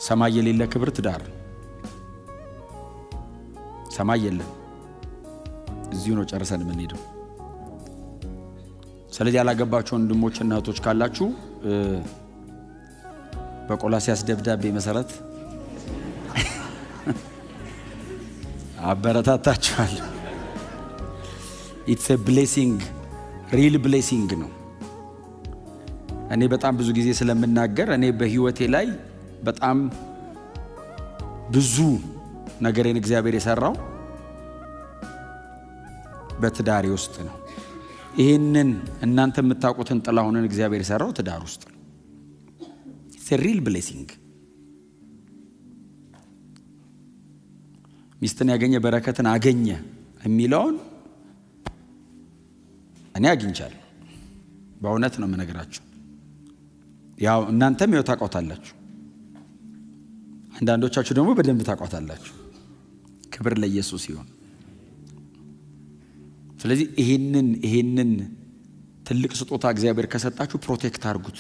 ሰማይ የሌለ ክብር ትዳር ነው። ሰማይ የለም፣ እዚሁ ነው ጨርሰን የምንሄደው። ስለዚህ ያላገባችሁ ወንድሞች እና እህቶች ካላችሁ በቆላሲያስ ደብዳቤ መሰረት አበረታታችኋለሁ። It's blessing፣ real blessing ነው። እኔ በጣም ብዙ ጊዜ ስለምናገር እኔ በህይወቴ ላይ በጣም ብዙ ነገሬን እግዚአብሔር የሰራው በትዳሬ ውስጥ ነው። ይህንን እናንተ የምታውቁትን ጥላሁንን እግዚአብሔር የሰራው ትዳር ውስጥ ነው። It's real blessing። ሚስትን ያገኘ በረከትን አገኘ የሚለውን እኔ አግኝቻለሁ። በእውነት ነው የምነግራችሁ። ያው እናንተም ይኸው ታውቋታላችሁ። አንዳንዶቻችሁ ደግሞ በደንብ ታውቋታላችሁ። ክብር ለኢየሱስ ይሁን። ስለዚህ ይሄንን ትልቅ ስጦታ እግዚአብሔር ከሰጣችሁ protect አድርጉት።